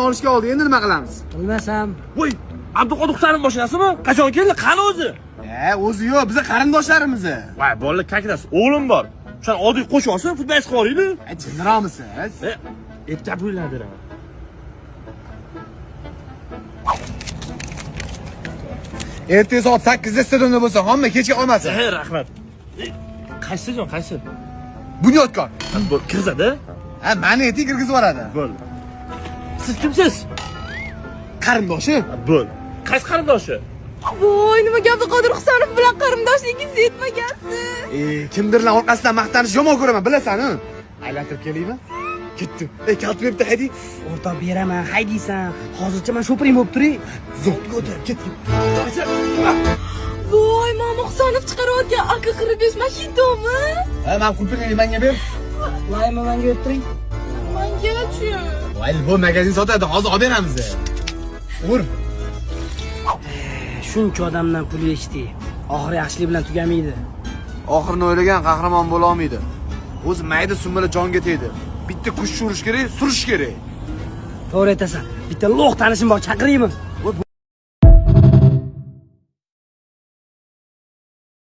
Olishga oldi, endi nima qilamiz? Bilmasam. Voy, Abduqodir Husanov mashinasimi? Qachon keldi? Qani o'zi? O'zi yo'q, biza qarindoshlarimiz. Voy, bolalar, как раз o'g'lim bor. O'shani oldiga qo'shib olsin, futbolchi qilib yuboraylik. Jinniroqmisiz? Erta pullarni beraman. Ertaga soat 8da stadionda bo'lsa, hamma kechga qolmasin. He, rahmat. Qaysi stadion, qaysi? Bunyodkor. Bu kirgizadi? Ha, mani ertaga kirgizib yuboradi. Bo'ldi. Siz kimsiz? Qarindoshi? Bo'ldi. Qaysi qarindoshi? Voy, nimaga Abduqodir Husanov bilan qarindoshligingiz yetmagansiz? Kimdirlar orqasidan maqtanish yomon ko'raman, bilasan-ku. Aylantirib kelaymi? Ketdim. Kalitni bitta hayding. O'rtoq beraman, haydiysan. Hozircha men sho'piring bo'lib turing. Zo'rga o'tirib ketdim. Voy, Mama Husanov chiqarayotgan AK-45 Mojitomi? Ha, men qulfini menga ber. Laymi menga berib turing. Menga-chi? Voy, bu magazin sotadi, hozir olib beramiz. Ur. Shuncha odamdan pul yechdik. Oxiri yaxshilik bilan tugamaydi. Oxirini o'ylagan qahramon bo'la olmaydi. O'zi mayda summala jonga tegdi. Bitta kuch surish kerak, surish kerak. To'g'ri aytasan. Bitta lo'q tanishim bor, chaqiraymi?